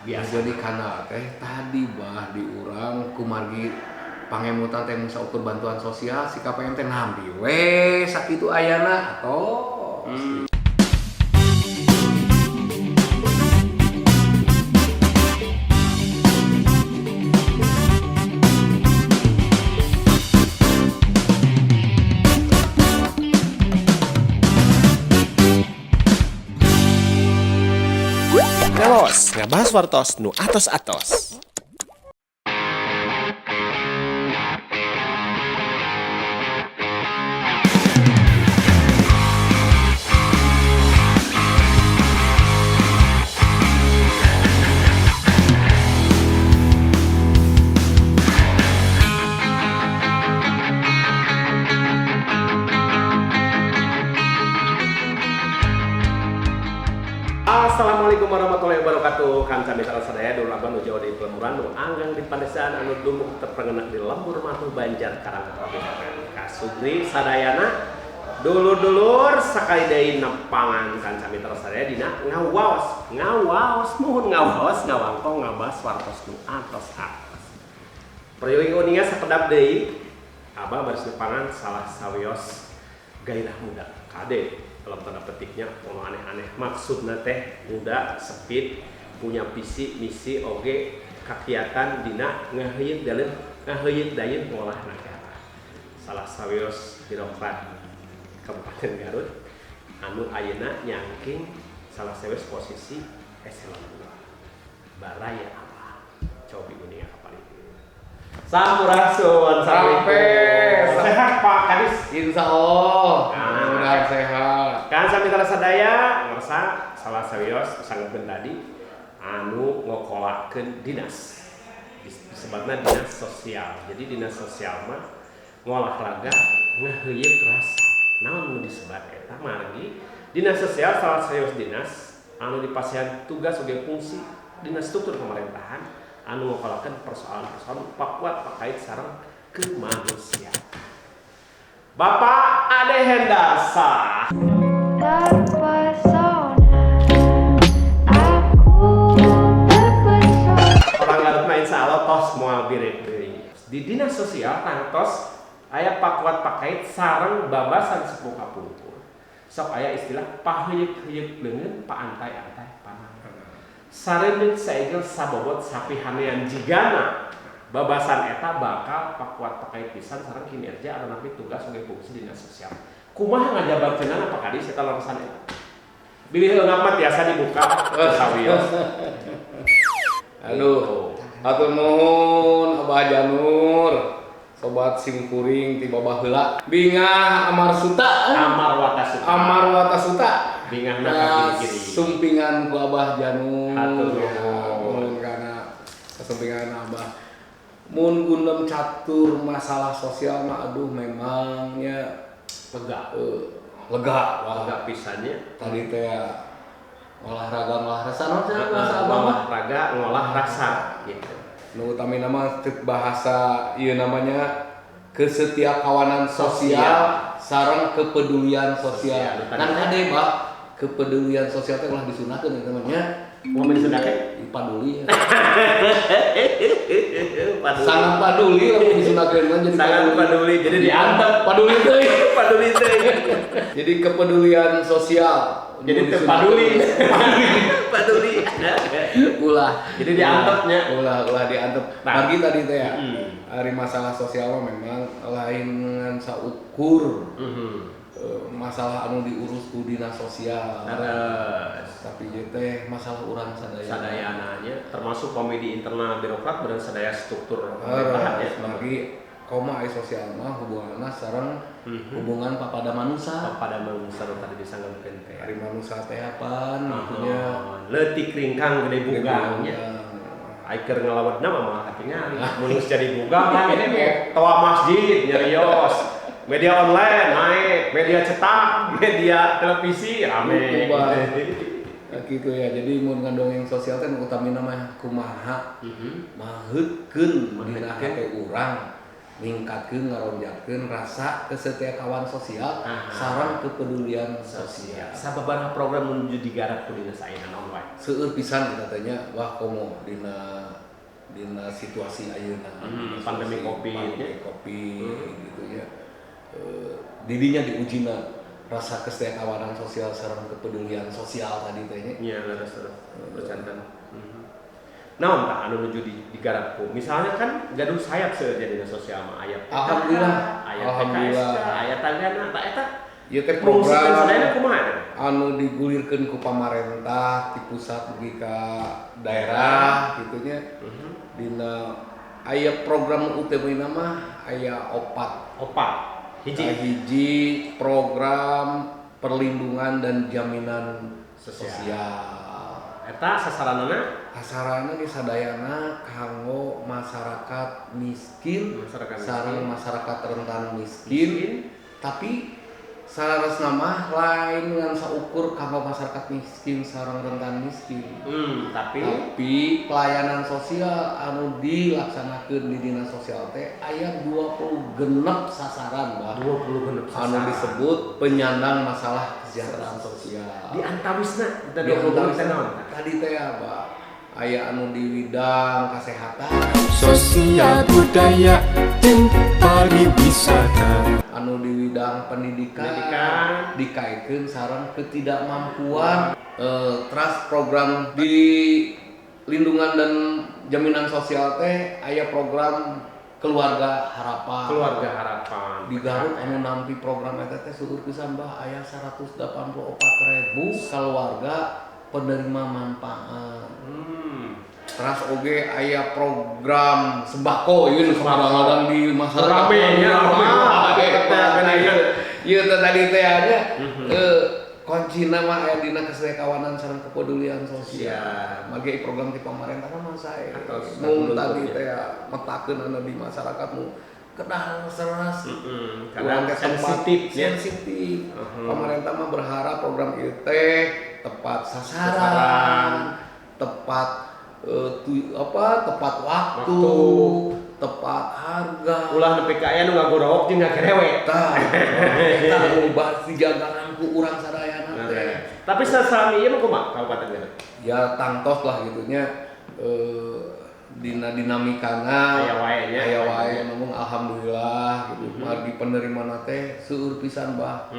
Biasa. Jadi kana teh tadi bah di urang kumargi pangemutan teh mung saukur bantuan sosial si KPM teh nampi we sakitu ayana atau Ngawas, ngabahas wartos nu atos-atos. Assalamualaikum warahmatullahi wabarakatuh. Kanca mitra sadaya dulur abang nu jauh di pelemuran nu anggang di pandesaan anu dumuk terpengenak di lembur matuh Banjar Karang Kabupaten Kasubri sadayana dulur-dulur sakali deui nepangan kanca mitra sadaya dina ngawaos ngawaos muhun ngawaos ngawangkong ngabahas wartos nu atos-atos. Peryogi uninga sakedap deui abah baris nepangan salah sawios gairah muda kade dalam tanda petiknya mau aneh-aneh maksudna teh muda sepit punya visi misi oge kakiatan dina ngaheuyeut dalam ngaheuyeut dayeun ngolah nagara salah sawios birokrat Kabupaten Garut anu ayeuna nyangking salah sawios posisi eselon 2 baraya apa cobi uninga kapal itu. Sampurasun. Sampai. Sehat Pak Kadis. Insya Allah Nah. mudah sehat. Kan sami mitra sadaya ngerasa salah sawios sangat tadi anu ngokolakeun dinas. Disebutna dinas sosial. Jadi dinas sosial mah ngolahraga ngaheuyeut rasa. Naon nu disebat eta margi dinas sosial salah sawios dinas anu dipasihan tugas oge fungsi dinas struktur pemerintahan anu ngokolakeun persoalan-persoalan pakuat pakait sareng kemanusiaan. Bapak Ade Hendarsa. Terpesona, aku terpesona. Orang Garut mah insya Allah tos moal birit deui. Di dinas sosial tangtos aya pakuat pakait sareng babasan sepuh kapungkur. Sok aya istilah paheuyeuh-heuyeuk leungeun paantai-antai panangan. Sareundeuk saegel sabobot sapi hanean jigana babasan eta bakal pakuat pakait pisan sareng kinerja atau napi tugas oge fungsi dinas sosial. Kumaha ngajabarkeunana Pak Kadis eta leresan eta? Bilih eungap mah tiasa dibuka sawios. Aduh, hatur nuhun Abah Janur, sobat simkuring ti babah heula. Bingah Amar Suta, Amar Watasuta. Amar Watasuta. Bingahna Nah, ka kiri-kiri. sumpingan ku Abah Janur. Hatur Ya, nuhun. nuhun kana kasumpingan Abah. Mun gundem catur masalah sosial mah aduh memangnya Lega. Lega wah. Lega pisannya. Tadi teh olahraga ngolah rasa naon teh bahasa Abah mah? Olahraga ngolah rasa gitu. Nu utamina mah cek bahasa ieu namanya kesetiakawanan sosial, Sosial. sareng kepedulian sosial. Sosial. Kan kade, Pak, kepedulian sosial teh ulah disunahkeun ieu namanya. Mau disunahkeun? Paduli. Sangat paduli lamun disunahkeun mah jadi Sangat paduli, jadi diantep. Paduli teh. Paduli teh. Jadi kepedulian sosial. Jadi teu paduli. Paduli. Ulah. Jadi diantepnya. Ulah ulah diantep. Nah. Margi tadi teh ya. Hari masalah sosial mah memang lain ngan saukur masalah anu diurus ku dinas sosial. Terus Tapi ieu teh masalah urang sadaya. Sadayananya termasuk komedi internal birokrat dan sadaya struktur pemerintahan ya. Terus margi koma ai sosial mah hubunganna sareng hubungan papada manusa. Papada manusa nu tadi disanggemkeun teh. Ari manusa teh apaan gitunya. Leutik ringkang gede bugang nya. Ai keur ngalawetna mah moal katingali. Mun geus jadi bugang kan ini toa masjid nyarios. Media online naik, media cetak, media televisi rame. Nah, gitu ya. Jadi mun ngadongeng sosial teh nu utamina mah kumaha maheutkeun dina hate urang. Ningkatkeun ngaronjatkeun rasa kesetiakawan sosial sareng kepedulian sosial. Sababaraha program menuju digarap ku dinas ayeuna naon wae? Seueur pisan eta teh nya, wah komo dina dina situasi ayeuna. Pandemi Covid, pandemi ya. Covid gitu ya. Didinya diujina rasa kesetiakawanan sosial sareng kepedulian sosial tadi teh nya. Iya, leres leres. Bercanten. Naon tah anu nuju digarap ku? Misalnya kan gaduh sayap seueur dinas sosial mah aya PKH, Alhamdulillah. aya Alhamdulillah. PKSK, aya Tagana, tah eta Ieu teh fungsikeun program sadayana kumaha eta? Anu digulirkeun ku pamarentah di pusat dugi ka daerah gitu nya. Dina aya program utamina mah aya opat. Opat. Hiji. Hiji program perlindungan dan jaminan Sosial. sosial. Eta sasaranana Sasaranna ge sadayana kanggo masyarakat miskin, Masyarakat miskin. sareng masyarakat rentan miskin, tapi saleresna mah lain ngan saukur kanggo masyarakat miskin sareng rentan miskin. Tapi Tapi pelayanan sosial anu dilaksanakeun di dinas sosial teh aya 26 sasaran, Bah. 26 Anu sasaran. disebut penyandang masalah kesejahteraan sosial. Di antawisna eta Di 26 teh naon tah? Tadi teh apa? Aya anu di bidang kesehatan, Sosial budaya jeung pariwisata. Anu di bidang pendidikan, Pendidikan. Dikaitkeun sareng ketidakmampuan, teras program di lindungan dan jaminan sosial teh aya program keluarga harapan. Keluarga Harapan. Di Garut anu nampi program eta teh seueur pisan, Bah, aya 184.000 keluarga penerima manfaat. Teras oge aya program sembako ieu nu kadang-kadang di masyarakat. Rame nya, rame. Rame. Rame. Ieu teh tadi teh nya kuncina mah aya dina kesetiakawanan sareng kepedulian sosial. Margi program ti pamarentah mah sae. Atos Mung tadi ya. teh metakeun anu di masyarakat nu kedah leres. Karena Urang teh tempat sensitif ya. sensitif. Pemerintah mah berharap program ieu teh tepat sasaran, Sasaran. Tepat apa, tepat waktu, Waktu. Tepat harga. Ulah nepi ka aya nu ngagorowok jeung ngakerewe. Tah, eta nu bahas dijaganan ku urang sadayana teh. Tapi sasalami ieu mah kumaha Kabupaten Garut? Ya tangtos lah gitunya, dina dinamikana Aya wae nya. Aya wae, namun alhamdulillah gitu. Margi penerimana teh seueur pisan, Bah.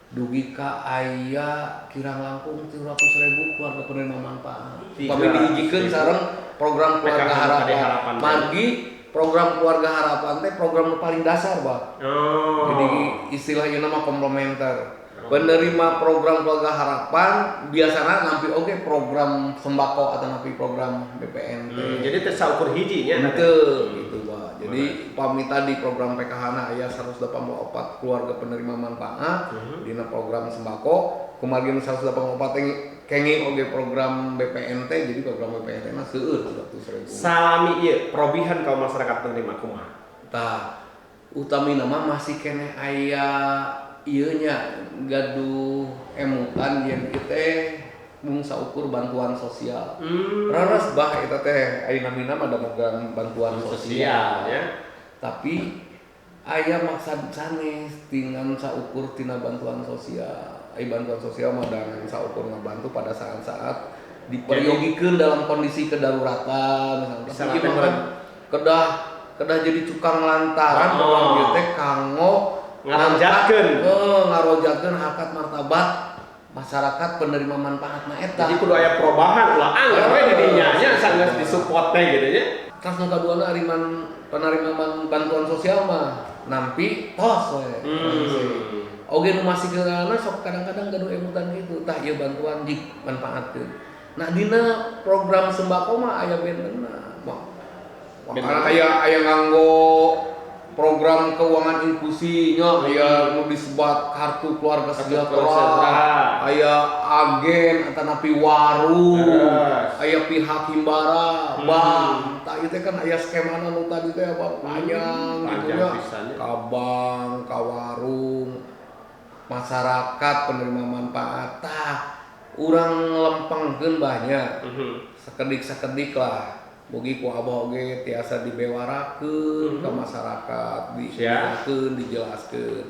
Dugi ka aya kirang langkung 300.000 keluarga penerima manfaat. Upami dihijikeun 300.000. sareng program keluarga PKH harapan. Harapan. Margi program keluarga harapan teh program nu paling dasar, Bah. Oh. Jadi istilahnya nama komplementer. Penerima program keluarga harapan biasanya nampi oge program sembako atau nampi program BPNT. Jadi teh saukur hiji nya. Henteu gitu, Pak. Jadi pami tadi program PKH na aya 184 keluarga penerima manfaat dina program sembako, kumargi nu 184 teh kenging oge program BPNT, jadi program BPNT mah seueur 100.000. Salami ieu perobihan kaum masyarakat penerima kumaha? Tah, utamina mah masih keneh aya ieu nya gaduh emutan yen ieu teh mung saukur bantuan sosial. Raras, Bah, eta teh aya namina mah da program bantuan sosial. Sosial ya. Tapi aya maksad sanes tingan saukur tina bantuan sosial. Ai bantuan sosial mah dangan saukur ngabantu pada saat-saat diperyogikeun dalam kondisi kedaruratan misalnya. Bisa Tapi ieu mah latihan. kan kedah kedah jadi cukang lantaran program ieu teh kanggo Ngaronjatkeun. Ngaronjatkeun harkat martabat masyarakat penerima manfaatna eta. Jadi kudu aya perubahan ulah angger we di dinya nya sanggeus disupport teh gitu nya. Terus nu kaduana ari penerima bantuan sosial mah nampi tos we. Oge nu masih keuna sok kadang-kadang gaduh emutan gitu, tah ieu bantuan jik manfaatkeun. Nah, dina program sembako mah aya bentenna. Mah Benten. aya aya nganggo program keuangan inklusi nya, aya nu disebat kartu keluarga Kartu sejahtera, keluarga sejahtera. aya agen atanapi warung, Terus. aya pihak himbara, bank. Tah ieu teh kan aya skemana nu tadi teh apa panjang gitu Panjang nya. pisan nya. Ka bank, ka warung, masyarakat penerima manfaat. Tah, urang lempengkeun banyak. Sekedik-sekedik lah. Mugi ku abah oge tiasa dibewarakeun ka masyarakat, dijelaskeun, dijelaskeun.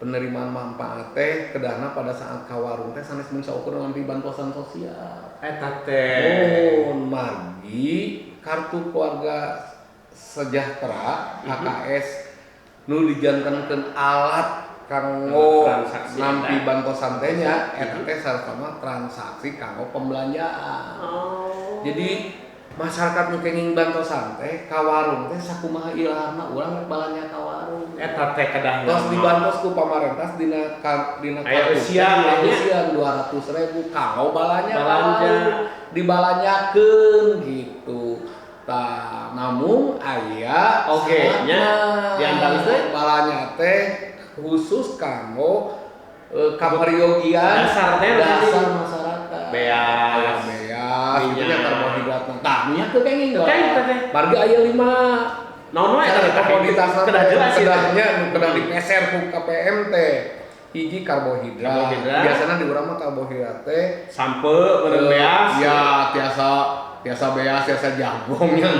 Penerimaan manfaat teh kedahna pada saat ka warung teh sanes mung saukur nampi bantosan sosial. Eta teh. Oh, margi kartu keluarga sejahtera KKS nu dijantenkeun alat kanggo nampi bantosan teh nya eta teh sarta transaksi kanggo pembelanjaan. Oh. Jadi masyarakat nu kenging bantosan teh ka warung teh sakumaha ilahna urang rek balanja ka warung. Eta teh kedahna. Tos dibantos ku pamarentah dina dina aya eusian eusian 200.000 kanggo balanja dibalanyakeun gitu. Tah namun aya oge nya diantaris teh balanja teh khusus kanggo kaperyogian dasar teh dasar masyarakat. Beas minyak karbohidrat. Tah minyak teu kenging teh. Margi aya 5. Naon wae eta komoditas kedah jelas kedahnya nu kedah dipeser ku KPM teh. Hiji karbohidrat. Biasana di urang mah karbohidrat teh sampe meureun beas. Ya tiasa beas, tiasa jagung nya.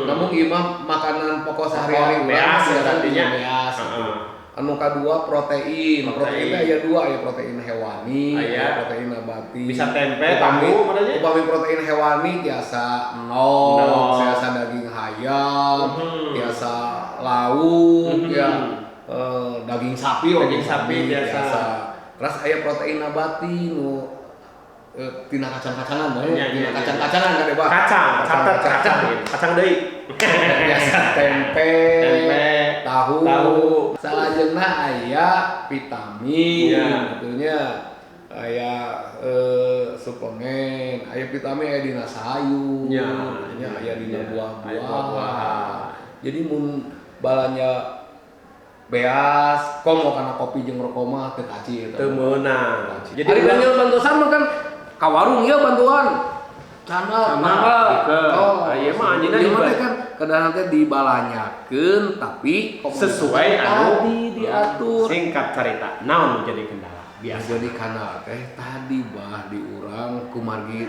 Namun ieu mah makanan pokok sehari-hari urang beas biasana beas. Anu kadua protein. Protein teh aya dua, aya protein hewani, aya protein nabati. Bisa tempe, tahu padanya. Upami protein hewani tiasa endog, tiasa daging hayam, tiasa lauk, ya daging sapi, daging sapi tiasa. Terus aya protein nabati nu tina kacang-kacangan we, tina kacang-kacangan kan bah. Kacang, catet kacang. Kacang deui. Biasa tempe, tahu. Salajengna aya vitamin, gitu nya. Aya suplemen, aya vitamin aya dina sayur, nya aya dina buah-buahan. Jadi mun balanja beas, komo kana kopi jeung rokok mah teu kaci eta. Teu meunang. Jadi ari bantosan mah kan ka warung ieu bantuan. Cana mangga. Oh, ieu mah anjeunna ieu mah kan kadang teh dibalanyakeun tapi sesuai anu diatur. Singkat cerita, naon jadi kendala? Biasa jadi kana teh tadi bah di urang kumargi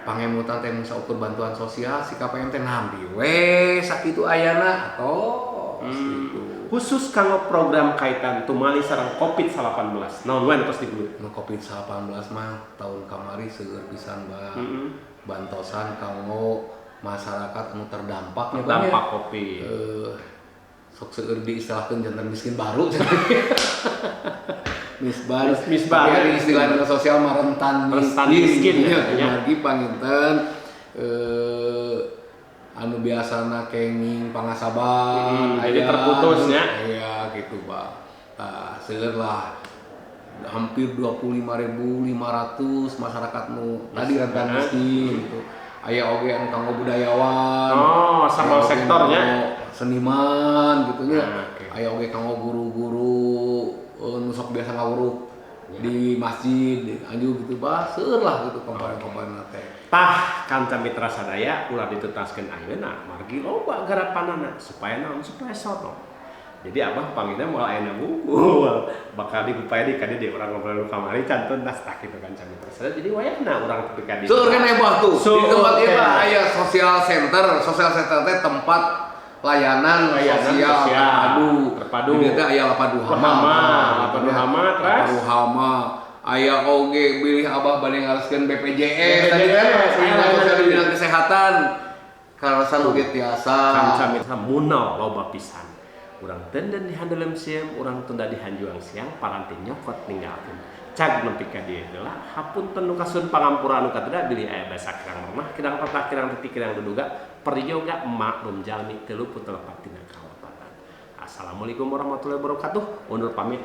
pangemutan teh mung saukur bantuan sosial si KPM teh nampi we sakitu ayana atos gitu. Khusus kanggo program kaitan tumali sareng COVID-19. Naon wae tos digelut? Nu COVID-19 mah tahun kamari seueur pisan bah. Bantosan kanggo masyarakat anu terdampak terdampak Covid. Sok seueur diistilahkeun jantan miskin baru. Misbar, misbar. Tapi istilah dina sosial mah rentan miskin ya. Margi panginten anu biasana kenging pangasaban jadi terputus nya. Iya gitu, Pak. Tah seueur lah hampir 25.500 masyarakat nu tadi rentan miskin gitu. Aya oge anu kanggo budayawan. Oh, sama sektornya seniman gitu nya. Aya oge kanggo guru-guru nu sok biasa ngawuruk di masjid, di anju gitu bah, seueur lah gitu komponen-komponen teh. Tah kanca mitra sadaya ulah ditetaskeun ayeuna margi loba garapanana supaya naon supaya sono. Jadi abah panggilna moal ayeuna wungkul bakal digupaya di kadieu di urang ngobrol kamari cantun tas tah kitu kanca mitra sadaya. Jadi wayahna urang tepi ka dieu. Seueur kan ebah tuh. Di tempat ieu mah aya social center teh tempat layanan sosial terpadu. Di dieu aya lapadu hama, terus hama. Aya oge bilih abah bade ngareskeun BPJS tadi teh sosial di bidang kesehatan. Karasan oge tiasa. Kanca mitra munal loba pisan. Urang tenden di handelem sieum, urang tunda di hanjuang siang, paranti nyokot ninggalkeun. Cag nepi ka dieu heula, hapunten nu kasun pangampura anu katuda bilih aya basa kirang remah, kirang patah, kirang titik, kirang duduga, peryoga maklum jalmi teu luput telepat tina kalepatan. Assalamualaikum warahmatullahi wabarakatuh. Undur pamit.